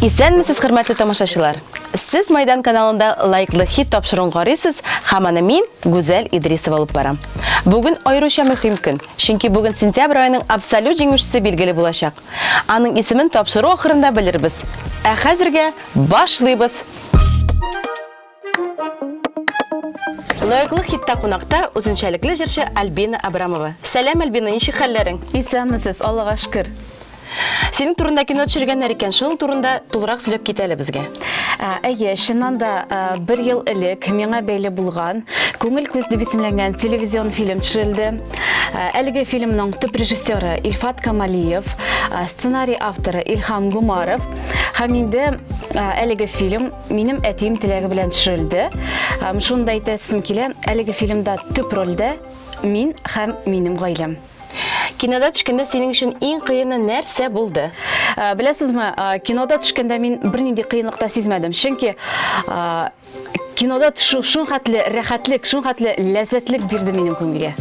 Исәнмесез, хөрмәтле тамашачылар! Сез Майдан каналында лайклы хит тапшыруын карыйсыз һәм аны мин, Гүзәл Идрисова алып барам. Бүген аеруча мөһим көн, чөнки бүген сентябрь аеның абсолют җиңүчесе билгеле булачак. Аның исемен тапшыру ахырында белербез. Ә хәзергә башлыйбыз! Лаеклы хитта кунакта үзенчәлекле җырчы Альбина Абрамова. Сәлам, Альбина, ничек хәлләрең? Исәнмесез, Аллага шөкер. Синең турында кино төшергәннәр икән, шуның турында тулырак сөйләп кит әле безгә. Әйе, чыннан да, бер ел элек миңа бәйле булган Күңел күз дип исемләнгән телевизион фильм төшерелде. Әлеге фильмның төп режиссеры Илфат Камалиев, сценарий авторы Илһам Гумаров һәм инде әлеге фильм минем әтием теләге белән төшерелде. Шуны да әйтәсем килә, әлеге фильмда төп рольдә мин һәм минем гаиләм. Кинода төшкәндә синең өчен иң кыены нәрсә булды? Беләсезме, кинода төшкәндә мин бернинди кыенлык та сизмәдем. Чөнки кинода төшү шул хәтле рәхәтлек, шул хәтле ләззәтлек бирде минем күңелгә.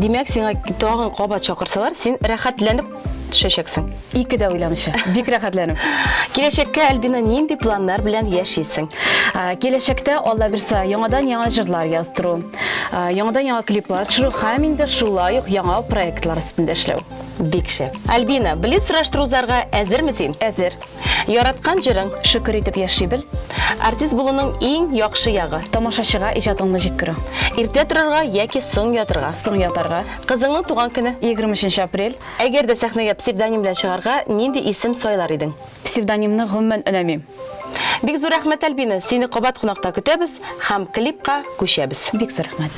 Димәк, сиңа тагын кабат чакырсалар, син рәхәтләнеп төшәчәксең. Ике дә уйламыйча, бик рәхәтләнеп. Киләчәккә, Альбина, нинди планнар белән яшисең? Киләчәктә, Алла бирса, яңадан-яңа җырлар яздыру, яңадан-яңа клиплар төшерү һәм инде шулай ук яңа проектлар өстендә эшләү. Бик шәп. Альбина, блиц сораштыру узарга әзерме син? Әзер. Яраткан җырың? Шөкер итеп яши бел. Артист булуның иң яхшы ягы? Тамашачыга иҗатыңны җиткерү. Иртә торырга яки соң ятырга? Соң ятарга. Кызыңның туган көне? 23 апрель. Әгәр дә сәхнәгә псевдоним белән чыгарга, нинди исем сайлар идең? Псевдонимны гомумән өнәмим. Бик зур рәхмәт, Альбина. Сине кабат кунакта көтәбез һәм клипка күчәбез. Бик зур рәхмәт.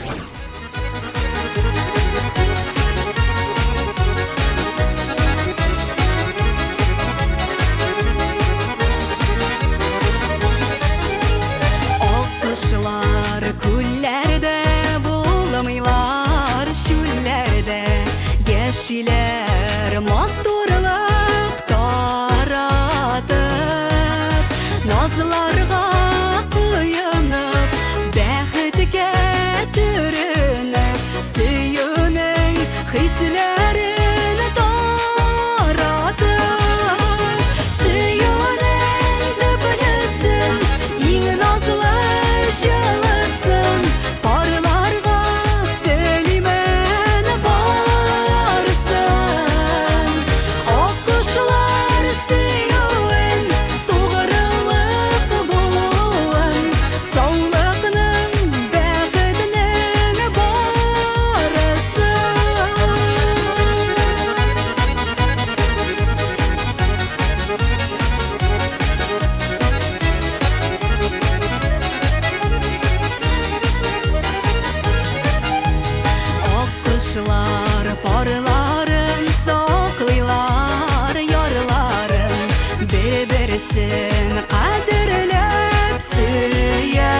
Аккошлар күлләрдә булмыйлар, чүлләрдә яшиләр матурлык таратып, назларга коенып, бәхеткә төренеп, сөюнең хисләрен таратып, сөюнең төплесен, иң назлы җылысын парларга телимен барсын. Аккошлар сөюен, тугрылык булуын, саулыкның, бәхетнең барысын. Аккошлар парларын саклыйлар, ярларын бер-берсен кадерләп сөяләр.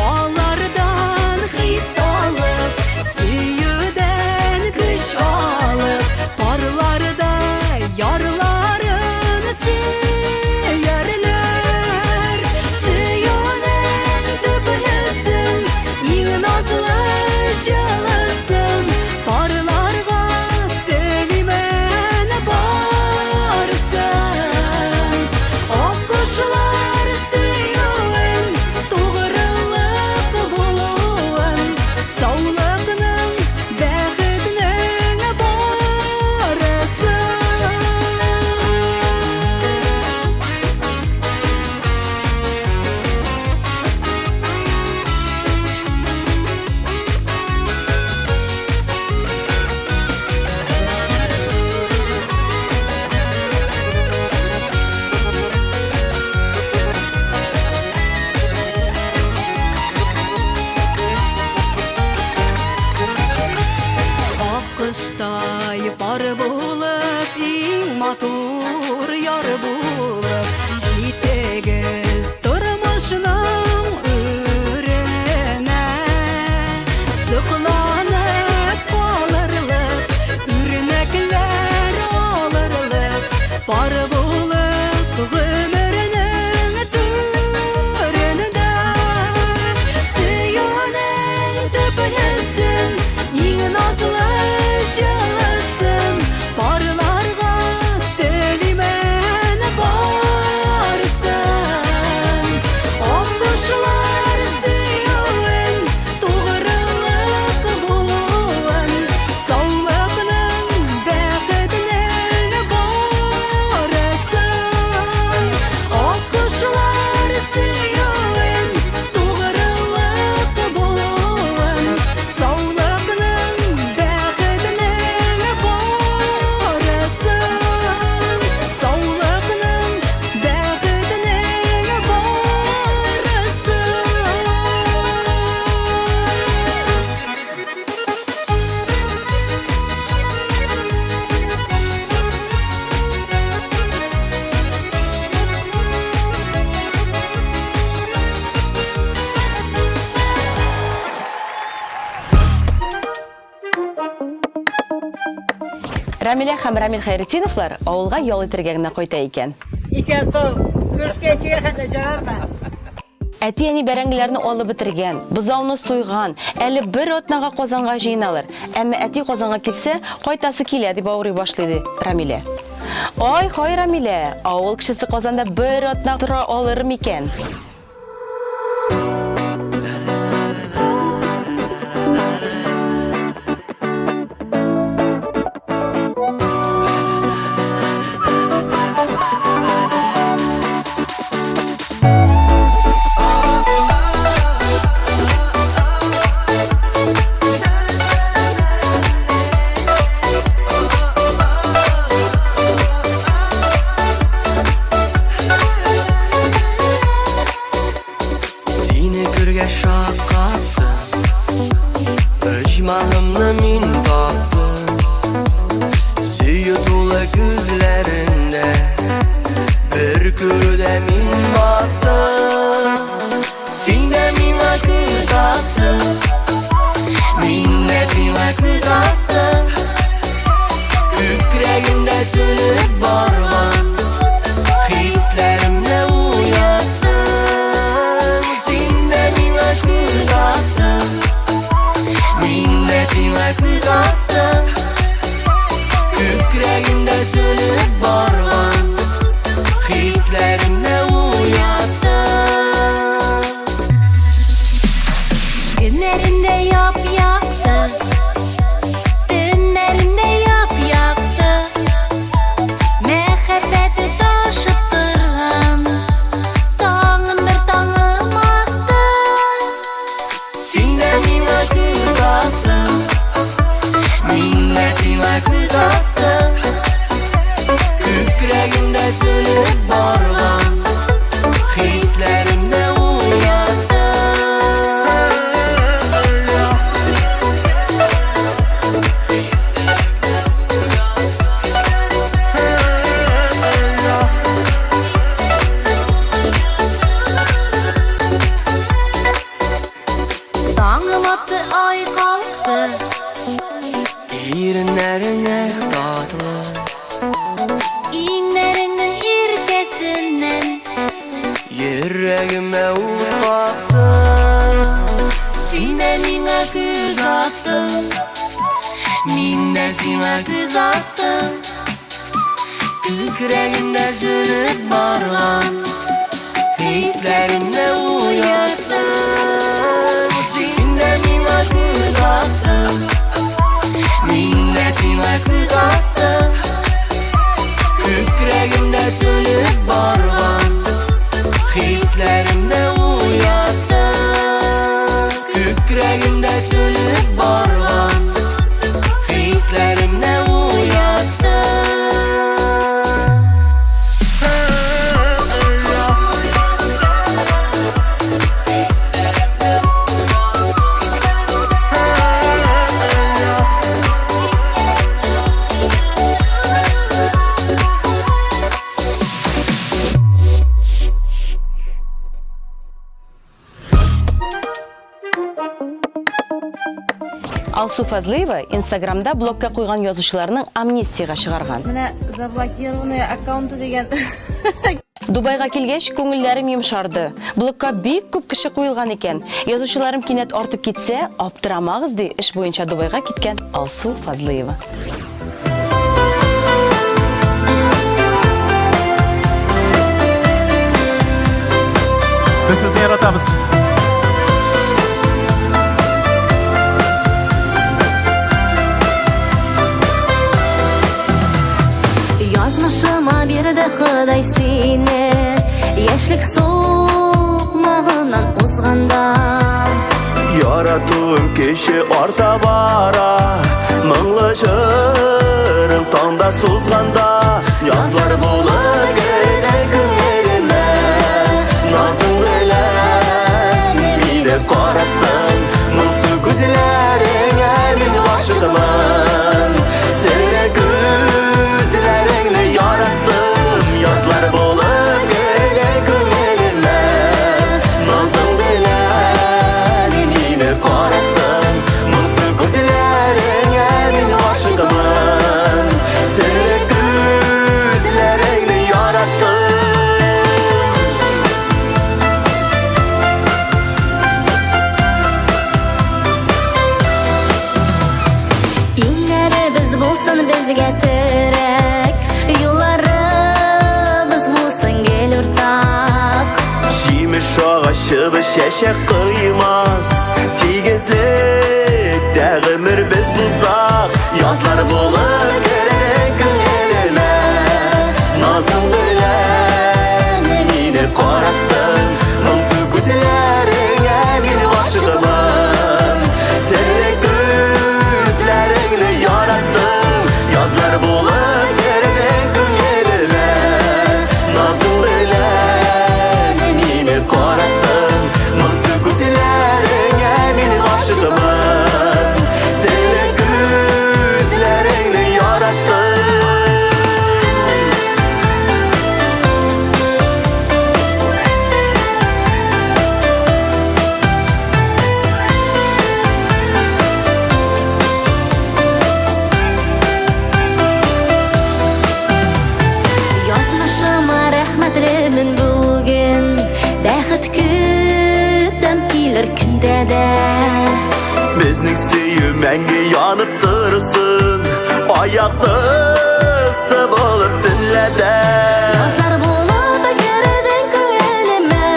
Алардан хис алып, сөюдән көч алып, парларда ярларын сөярләр. Сөюнең төплесен, иң назлы җылысын парларга телимен барсын. Аккошлар сөюен, тугрылык булуын, саулыкның, бәхетнең барысын. Аккоштай пар булып, иң матур яр булып, җитегез тормышның үренә. Сокланып калырлык, үрнәкләр алырлык, пар булып гомернең түрендә. Сөюнең төплесен, иң назлы җылысын парларга телимен. Рамилә һәм Рамил Хәйретдиновлар авылга ял итәргә генә кайта икән. Исән-сау, күрешкәнчегә хәтле җарармы? Әти-әни бәрәңгеләрне алып бетергән, бозауны суйган, әле бер атнага Казанга җыеналар. Әмма әти Казанга килсә, кайтасы килә, дип авырый башлый, ди Рамилә. Ай-һай, Рамилә, авыл кешесе Казанда бер атна тора алыр микән? Сине күргәч шаккаттым, Оҗмахымны мин таптым. Сөю тулы күзләреңдә, Бер күрүдә мин баттым. Син дә миңа күз аттың, Мин дә сиңа күз аттым. Күкрәгемдә сүнеп барган Хисләремне уяттың. Син дә миңа күз аттың, Мин дә сиңа күз аттым. Күкрәгемдә сүнеп барган Хисләремне уяттың. Көннәремдә яп-якты, төннәремдә яп-якты, Мәхәббәте ташып торган, таңым бер таңым атты. Син дә миңа күз аттың, Мин дә сиңа күз аттым. Күкрәгемдә сүнеп барган Хисләремне уяттың. Таңым атты, ай калкты, Иреннәрең эх татлы, Иңнәреңнең иркәсеннән Йөрәгемә ут каптың. Син дә миңа күз аттың, Мин дә сиңа күз аттым. Күкрәгемдә сүнеп барган Хисләремне уяттың. Син дә миңа күз аттың, Мин дә сиңа күз аттым. Күкрәгемдә сүнеп барган Хисләремне уяттың. Күкрәгемдә сүнеп барган Хисләремне уяттың. Алсу Фазлыева Инстаграмда блокка куйган язучыларның амнистиягә чыгарган. Менә заблокированные аккаунты дигән. Дубайга килгәч, күңелләрем йомшарды. Блокка бик күп кеше куелган икән. Язучыларым кинәт артып китсә, аптырамагыз, ди эш буенча Дубайга киткән Алсу Фазлыева. Без сезне яратабыз. Язмышыма бирде Ходай сине, Яшьлек сукмагыннан узганда. Яратуым кеше арта бара, Моңлы җырым таңда сузганда. Язлар булып керде күңелемә, Назың белән мине караттың. Моңсу күзләреңә мин гашыйкмын, Серле күзләреңне яраттым. Язлар булып керде күңелемә, Назың белән мине караттың. Моңсу күзләреңә мин гашыйкмын, Булсын безгә терәк, юлларыбыз булсын гел уртак. Җимеш агачыбыз чәчәк коймас, Тигезлектә гомер без булсак, Язлар булып кердең күңелемә, Назың белән мине караттың, Моңсу күзләреңә мин гашыйкмын. Серле күзләреңне яраттым, Язлар булып кердең күңелемә, Назың белән мине караттың, Моңсу күзләреңә мин гашыйкмын. Серле күзләреңне яраттым. Язмышыма рәхмәтлемен бүген, Бәхет көтәм килер көндә дә. Безнең сөю мәңге янып торсын, Аяктысы булып төнлә дә. Язлар булып кердең күңелемә,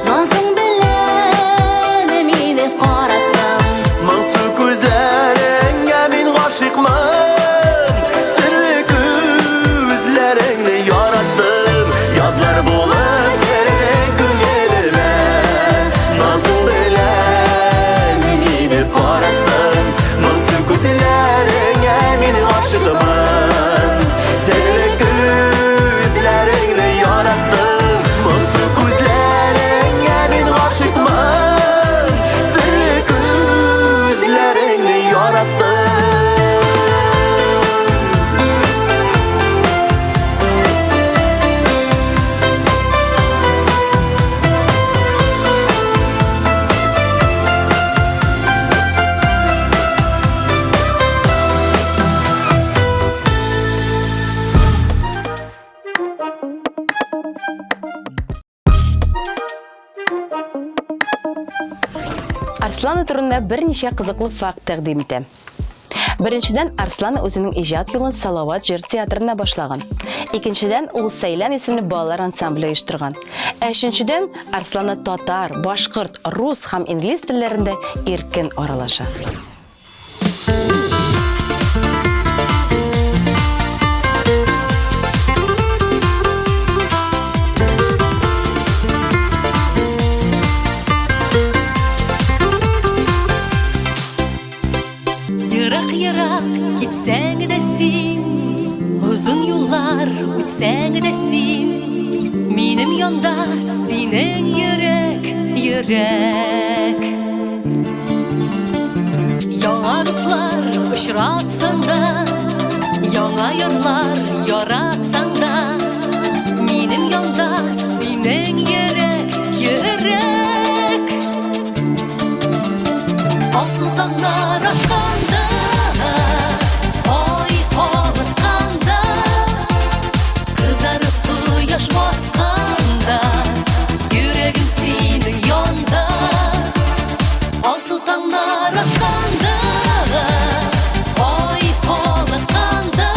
Назың белән мине караттың. Моңсу күзләреңә мин гашыйкмын, Серле күзләреңне яраттым. Язлар булып кердең күңелемә, Назың белән мине караттың. Моңсу күзләреңә мин гашыйкмын, Серле күзләреңне яраттым. Моңсу күзләреңә мин гашыйкмын, Серле күзләреңне яраттым. Арслана турында берничә кызыклы факт тәкъдим итәм. Беренчедән, Арслан үзенең иҗат юлын Салават җыр театрында башлаган. Икенчедән, ул Сәйлән исемле балалар ансамбле оештырган. Ә өченчедән, Арслана татар, башкорт, рус һәм инглиз телләрендә иркен аралаша. Ерак-ерак китсәң дә син, Озын юллар үтсәң дә син, Минем янда синең йөрәк, йөрәк. Яңа дуслар очратсаң да, Яңа ярлар яратсаң да, Минем янда синең йөрәк, йөрәк. Алсу таңнар атканда, Ай калыкканда, Кызарып кояш батканда, Йөрәгем синең янда. Алсу таңнар атканда, Ай калыкканда,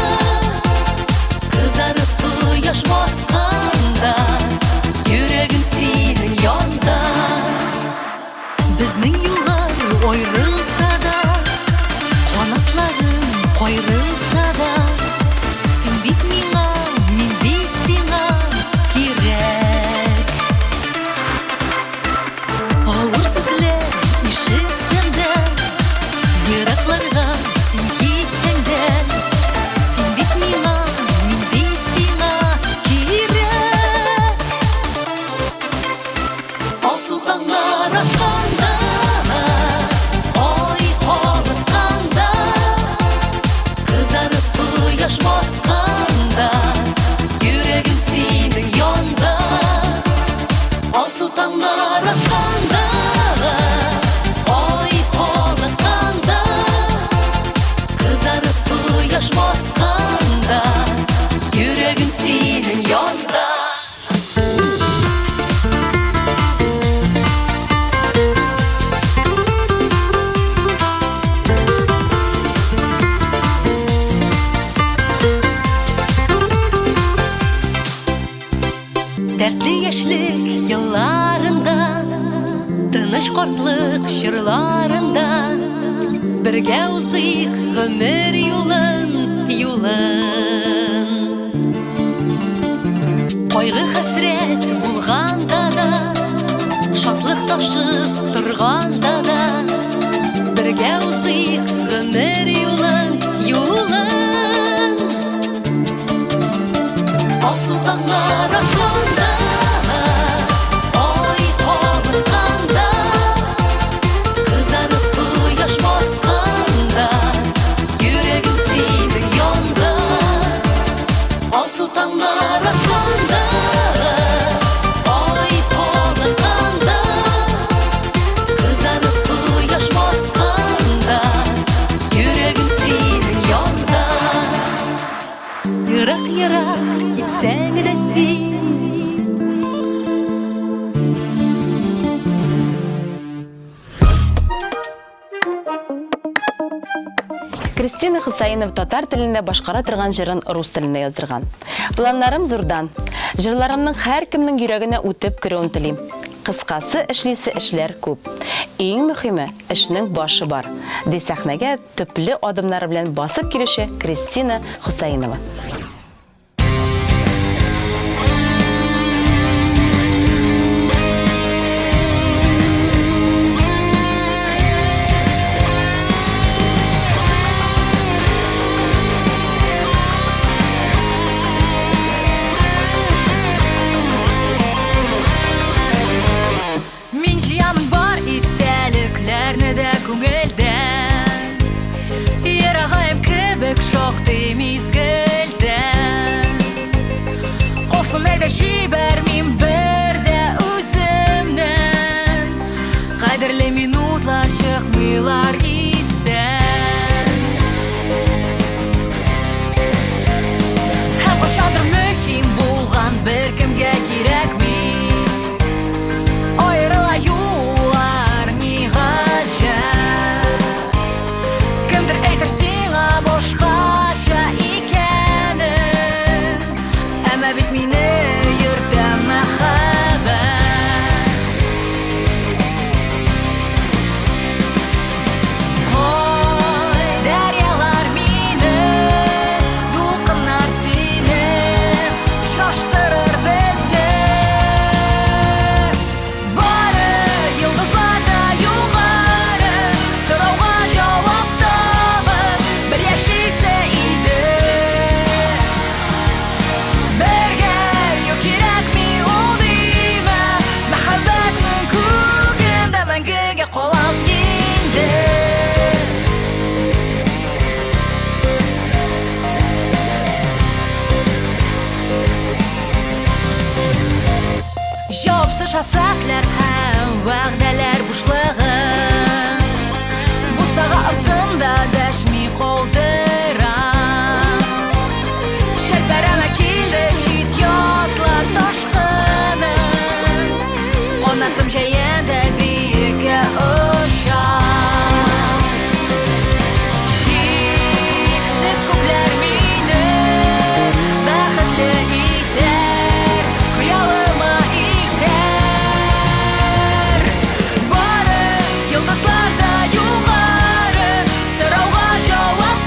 Кызарып кояш батканда, Йөрәгем синең янда. Безнең юллар аерылса да, Канатларым каерылса да, Син бит миңа, мин бит сиңа кирәк. Авыр сүзләр ишетсәм дә, Бергә узыйк гомер юлын, юлын. Кайгы-хәсрәт булганда да, шатлык ташып торганда да, бергә узыйк гомер юлын, юлын. Алсу таңнар атканда, ай калыкканда, кызарып кояш батканда, йөрәгем синең янда. Алсу таңнар атканда, ай калыкканда, кызарып кояш батканда, йөрәгем синең янда. Ерак-ерак китсәң дә син. Кристина Хусаинова татар телендә башкара торган җырын рус телендә яздырган. Планнарым зурдан. Җырларымның һәркемнең йөрәгенә үтеп керүен телим. Кыскасы, эшлисе эшләр күп. Иң мөхиме, эшнең башы бар, ди сәхнәгә төпле адымнары белән басып килүче Кристина Хусаинова. Мин җыямын бар истәлекләрне дә күңелдән. Ерагаем кебек шактый мизгелдән. Калсын әйдә җибәрмим бер дә үземнән. Кадерле минутлар чыкмыйлар истән. Һәм кайчандыр мөһим булган беркемгә кирәкми. Аерыла юллар ни гаҗәп. Кемдер әйтер сиңа башкача икәнен, әмма бит мине йөртә мәхәббәт. Кой, дәрьялар мине, дулкыннар сине очраштырыр безне. Бары йолдызлар да югары, сорауга җавап табып, бер яшисе иде. Бергә юк кирәкми ул димә, мәхәббәтнең күгендә мәңгегә калам инде. Җавапсыз шәфәкъләр һәм вәгъдәләр бушлыгы Бусага артында дәшми калдыра. Челпәрәмә килде чит ятлар ташкыны, Канатым җәям дә биеккә очам. Чиксез күкләр мине бәхетле итәр, хыялыма илтәр. Бары йолдызлар да югары, сорауга җавап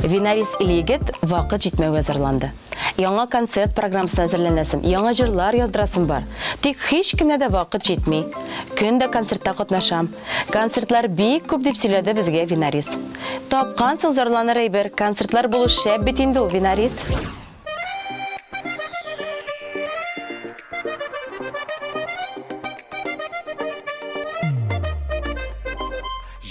Винарис Ильегет вакыт җитмәүгә зарланды. Яңа концерт программасына әзерләнәсем, яңа җырлар яздырасым бар. Тик һич кенә дә вакыт җитми. Көн дә концертта катнашам. Концертлар бик күп, дип сөйләде безгә Винарис. Тапкансың зарланыр әйбер, концертлар булу шәп бит инде ул, Винарис.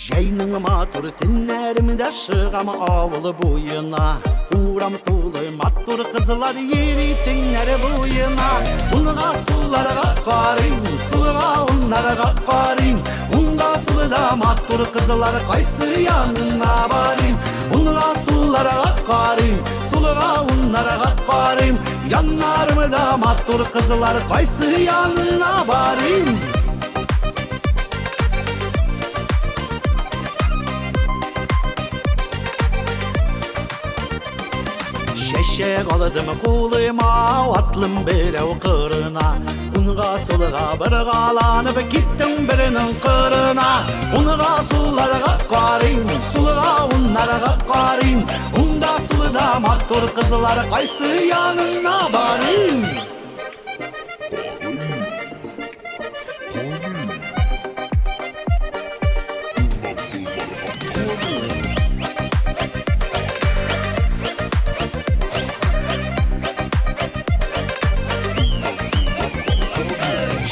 Җәйнең матур төннәрендә чыгам авыл буена. Урам тулы матур кызлар йөри төннәр буена. Унга сулларга карыйм, сулга уннарга карыйм. Унга сулда матур кызлар кайсы янына барыйм. Унга сулларга карыйм, сулга уннарга карыйм. Яннарымда матур кызлар кайсы янына барыйм. Чәчәк алдым кулыма, атлым берәү кырына. Унга сулга боргаланып киттем беренең кырына. Унга сулларга карыйм, сулга уннарга карыйм. Унда сулда матур кызлар кайсы янына барыйм.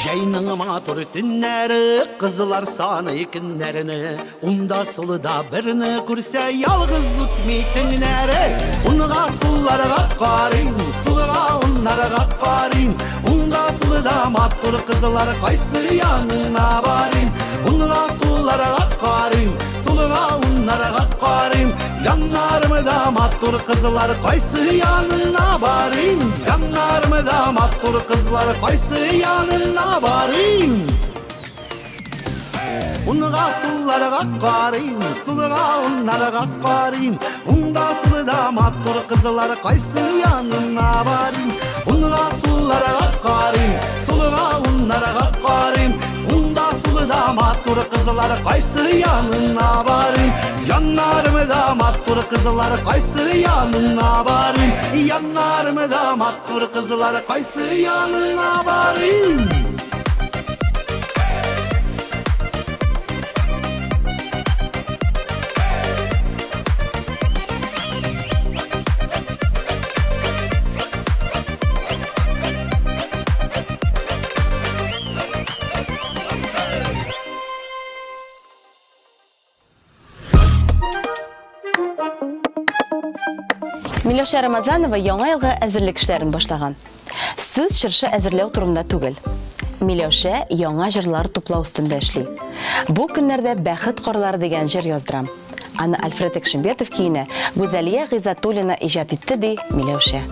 Җәйнең матур төннәре, кызлар саный көннәрне. Унда сулда берне күрсә, ялгыз үтми төннәре. Унга сулларга карыйм, сулга уннарга карыйм. Унга сулда матур кызлар кайсы янына барыйм. Унга сулларга карыйм, сулга уннарга карыйм. Яннарымда матур кызлар кайсы янына барыйм. Яннарымда матур кызлар кайсы янына барыйм. Унга сулларга карыйм, сулга уннарга карыйм. Унда сулда матур кызлар кайсы янына барыйм. Унга сулларга карыйм, сулга уннарга карыйм. Унда сулда матур кызлар кайсы янына барыйм. Яннарымда матур кызлар кайсы янына барыйм. Яннарымда матур кызлар кайсы янына барыйм. Миләүшә Рамазанова яңа елга әзерлек эшләрен башлаган. Сүз чыршы әзерләү турында түгел. Миләүшә яңа җырлар туплау өстендә эшли. Бу көннәрдә Бәхет карлары дигән җыр яздырам. Аны Альфред Экшембетов көенә Гүзәлия Гыйззәтуллина иҗат итте, ди Миләүшә.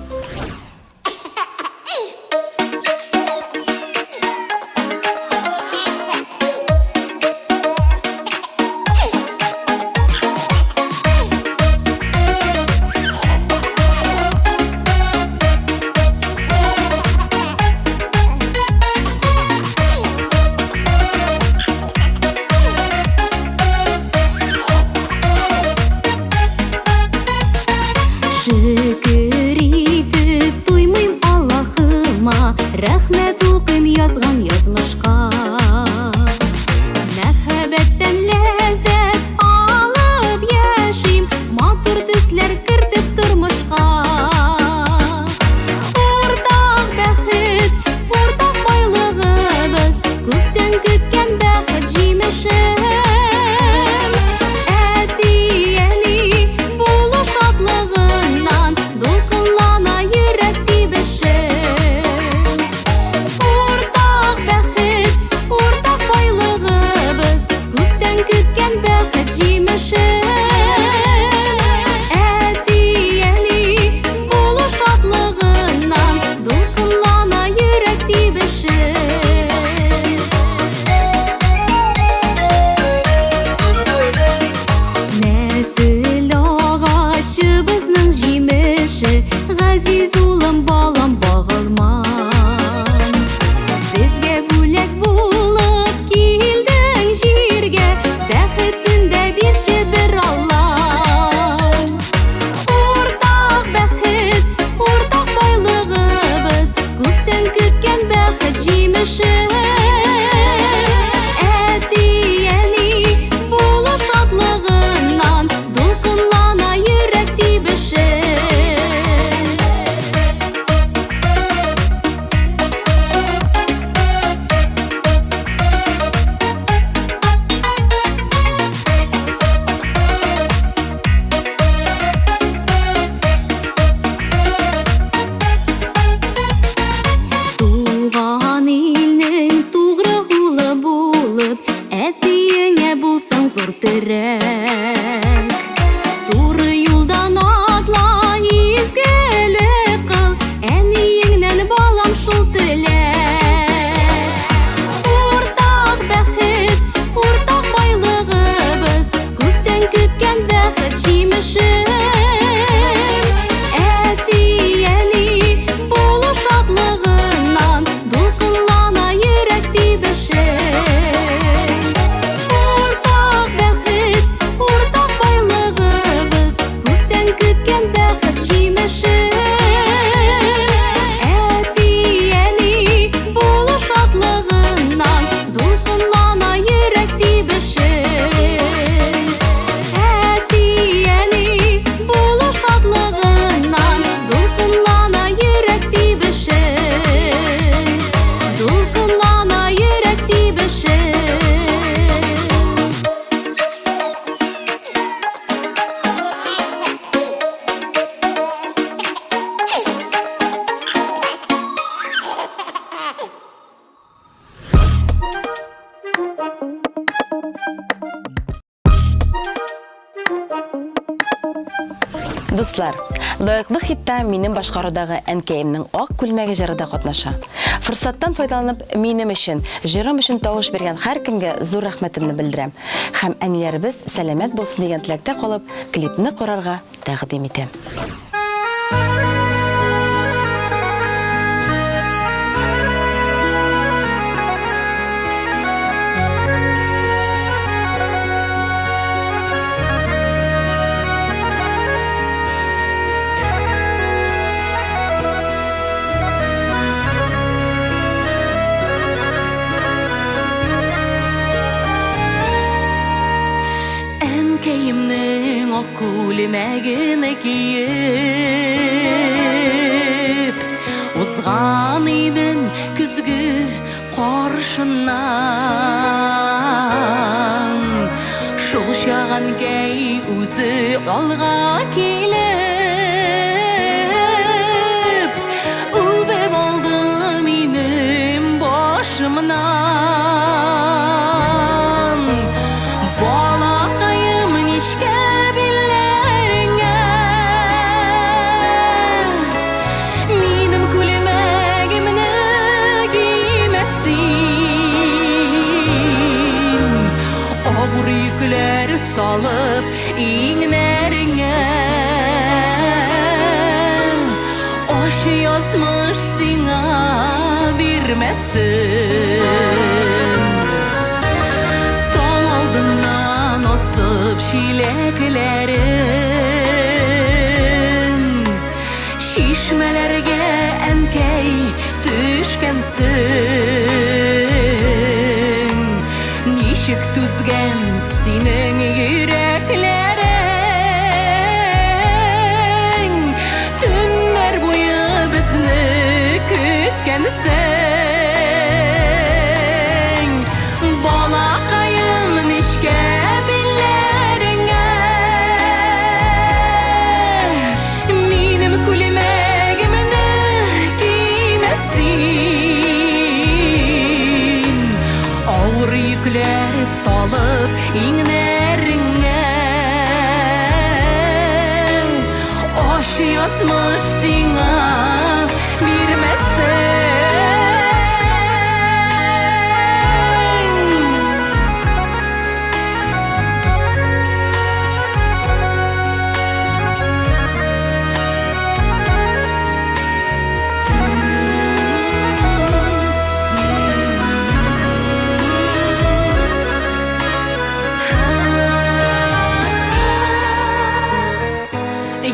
Шөкер итеп туймыйм Аллаһыма, рәхмәт укыйм язган язмышка. Мәхәббәттән ләззәт алып яшим, матур төсләр кертеп тормышка. Уртак бәхет, уртак байлыгыбыз, күптән көткән бәхет җимешем. Әти-әни булу шатлыгыннан дулкынлана йөрәк тибешем. Уртак бәхет, уртак байлыгыбыз, күптән көткән бәхет җимешем. Әти-әни булу шатлыгыннан дулкынлана йөрәк тибешем. Нәсел агачыбызның җимеше, газиз улым, балам, багылмам. Безгә бүләк булып килдең җиргә, бәхетен дә бирче бер Әниеңә булсаң зур терәк. Туры юлдан атла, изгелек кыл, Әниеңнән балам шул теләк. Уртак бәхет, уртак байлыгыбыз, Күптән көткән бәхет җимешем. Әти-әни булу шатлыгыннан Дулкынлана йөрәк тибешем. Уртак бәхет, уртак байлыгыбыз, Күптән көткән бәхет җимешем. Әти-әни булу шатлыгыннан Дулкынлана йөрәк тибешем. Әти-әни булу шатлыгыннан Дулкынлана йөрәк тибешем. Дулкынлана йөрәк тибешем. Дуслар, лаеклы хитта минем башкарудагы Әнкәемнең ак күлмәге җыры да катнаша. Форсаттан файдаланып, минем өчен, җырым өчен тавыш биргән һәркемгә зур рәхмәтемне белдерәм. Һәм әниләребез сәламәт булсын дигән теләктә калып, клипны карарга тәкъдим итәм. Әнкәемнең ак күлмәген киеп, Узган идем көзге каршыннан. Шул чак әнкәй үзе алга килеп, Үбеп алды минем башымнан. Балакаем, нечкә билләреңә Минем күлмәгемне кимә син. Авыр йөкләр салып иңнәреңә, Ачы язмыш сиңа бирмәсен. Таң алдыннан асып чиләкләрен, Чишмәләргә әнкәй төшкәнсең. Ничек түзгән синең йөрәкләрең, Төннәр буе безне көткәнсең. Балакаем, нечкә билләреңә Минем күлмәгемне кимә син. Авыр йөкләр салып иңнәреңә, Ачы язмыш сиңа бирмәсен.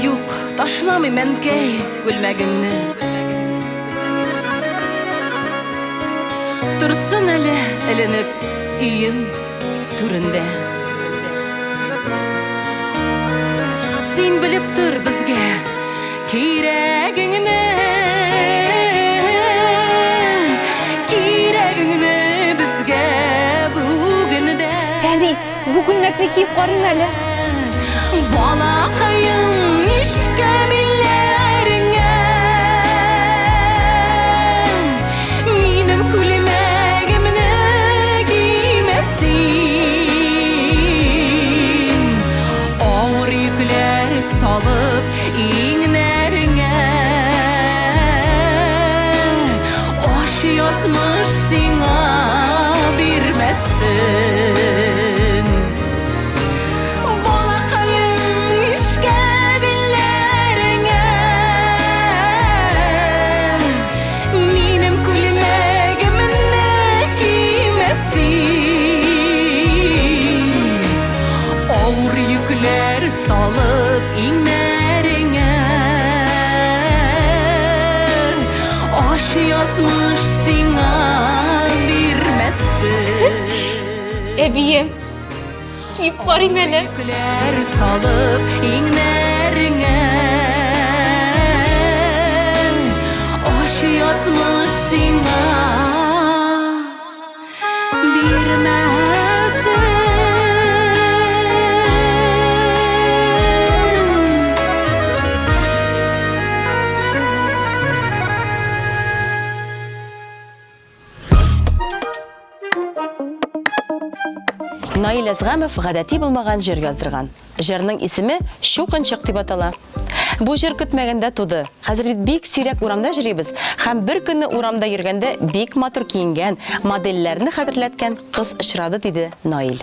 Юк, ташламыйм, әнкәй, күлмәгеңне. Торсын әле эленеп өем түрендә. Син белеп тор безгә кирәгеңне, Кирәгеңне безгә бүген дә. Әни, бу күлмәкне киеп карыйм әле. Балакаем, нечкә билләреңә Минем күлмәгемне кимә син. иңнәреңә. Аш язмыш сиңа бирмәсен. Балакаем, нечкә билләреңә минем күлмәгемне кимә син. Авыр йөкләр салып иңнәреңә, аш язмыш сиңа бирмәсен. Әбием, киеп карыйм әле. Йөкләр салып иңнәреңә, аш язмыш сиңа бирмәсен. Наил Әзгамов гадәти булмаган җыр яздырган. Җырның исеме Чукынчык дип атала. Бу җыр көтмәгәндә туды. Хәзер бит бик сирәк урамда йөрибез һәм бер көнне урамда йөргәндә бик матур киенгән, модельләрне хәтерләткән кыз очрады, диде Наил.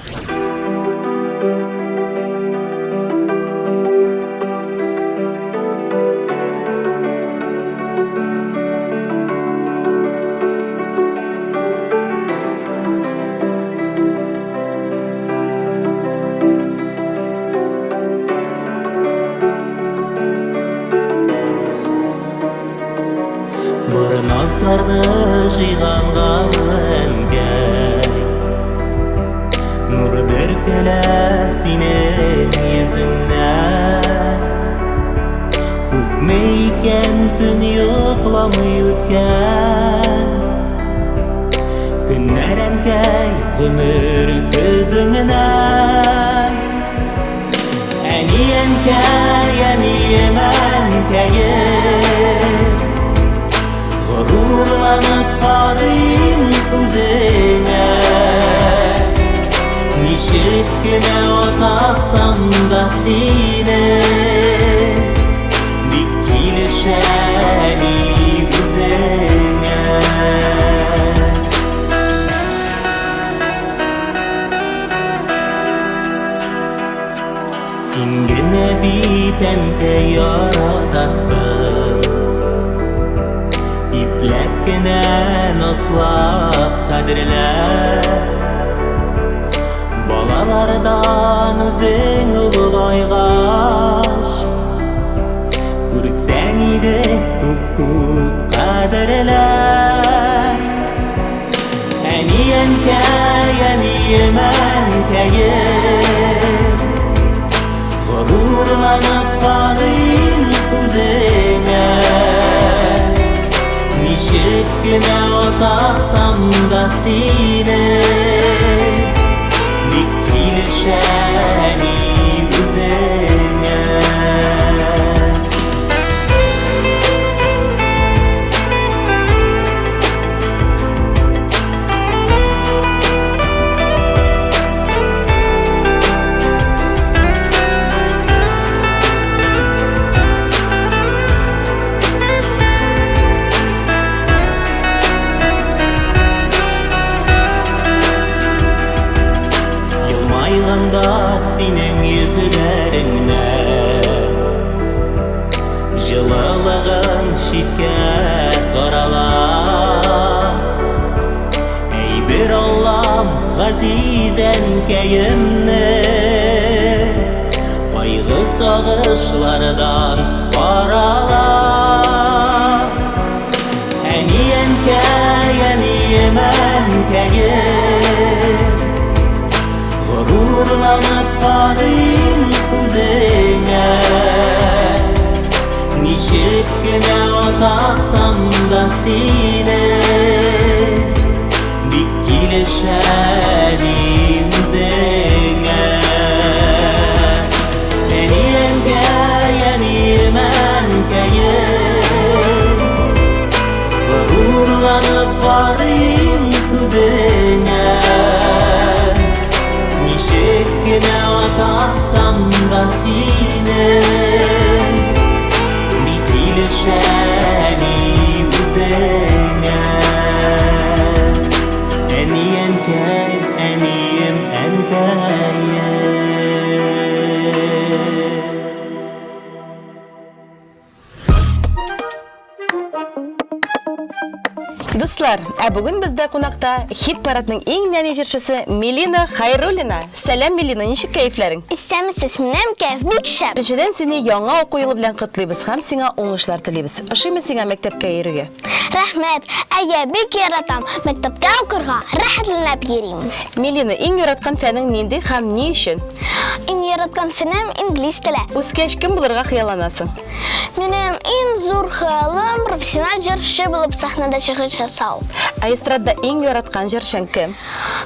Борнасларны җыйганга әнкәй, Нур бөркелә синең йөзеңнән. Күпме икән төн йокламый үткән Көннәр, әнкәй, гомер көзеңнән. Әни, әнкәй, әнием, әнкәем, Горурланып карыйм күзеңә. Ничек кенә атасам да сине, Бик килешә әни үзеңә. Син генә бит, әнкәй, яратасың, Ипләп кенә назлап, кадерләп. Балалардан үзең олылайгач, Күрсәң иде күп-күп кадерләп. Әни, әнкәй, әнием, әнкәем, Горурланып карыйм күзеңә. Ничек кенә атасам да сине, Бик килешә әни үзеңә. Елмайганда синең йөзләреңнән Җылылыгың читкә тарала. Әй, бир Аллам газиз әнкәемне Кайгы сагышлардан арала. Әни, әнкәй, әнием, әнкәем, Горурланып карыйм күзеңә. Ничек кенә атасам да сине, Бик килешә әни үзеңә. Әни, әнкәй, әнием, әнкәем, Горурланып карыйм күзеңә. Ничек кенә атасам да сине, Дуслар, ә бүген бездә кунакта хит-парадның иң нәни җырчысы Милина Хайруллина. Сәлам, Милина, ничек кәефләрең? Исәнмесез, минем кәеф бик шәп. Беренчедән, сине яңа уку елы белән котлыйбыз һәм сиңа уңышлар телибез. Ошыймы сиңа мәктәпкә йөрергә? Рәхмәт. Әйе, бик яратам. Мәктәпкә укырга рәхәтләнеп йөрим. Милина, иң яраткан фәнең нинди һәм ни өчен? Иң яраткан фәнем инглиз теле. Үскәч кем булырга хыялланасың? Минем иң зур хыялым профессиональ җырчы булып сәхнәдә чыгыш ясау. Ә эстрадада иң яраткан җырчың кем?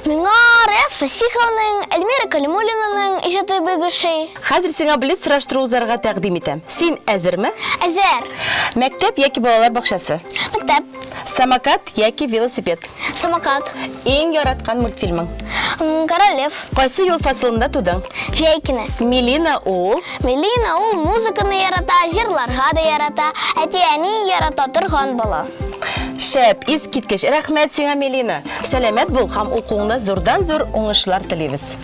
Миңа Раяз Фасиховның, Эльмира Калимуллинаның иҗаты бик ошый. Хәзер сиңа блиц сораштыру узарга тәкъдим итәм. Син әзерме? Әзер. Мәктәп яки балалар бакчасы? Мәктәп. Самокат яки велосипед? Самокат. Иң яраткан мультфильмың? Король Лев. Кайсы ел фасылында тудың? Җәй көне. Милина ул? Милина ул музыканы ярата, җырларга да ярата, әти-әни ярата торган бала. Шәп, искиткеч. Рәхмәт сиңа, Милина. Сәламәт бул һәм укуыңда зурдан-зур уңышлар телибез.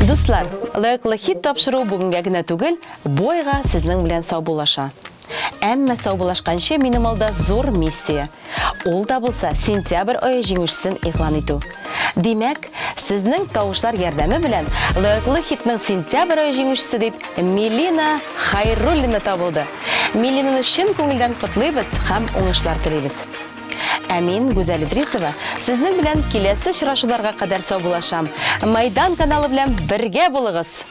Дуслар, лаеклы хит тапшыру бүгенгә генә түгел, бу айга сезнең белән саубуллаша. Әмма саубуллашканчы минем алда зур миссия. Ул да булса сентябрь ае җиңүчесен игълан итү. Димәк, сезнең тавышлар ярдәме белән лаеклы хитның сентябрь ае җиңүчесе дип Милина Хайруллина табылды. Милинаны чын күңелдән котлыйбыз һәм уңышлар телибез. Ә мин, Гүзәл Идрисова, сезнең белән киләсе очрашуларга кадәр саубуллашам. Майдан каналы белән бергә булыгыз!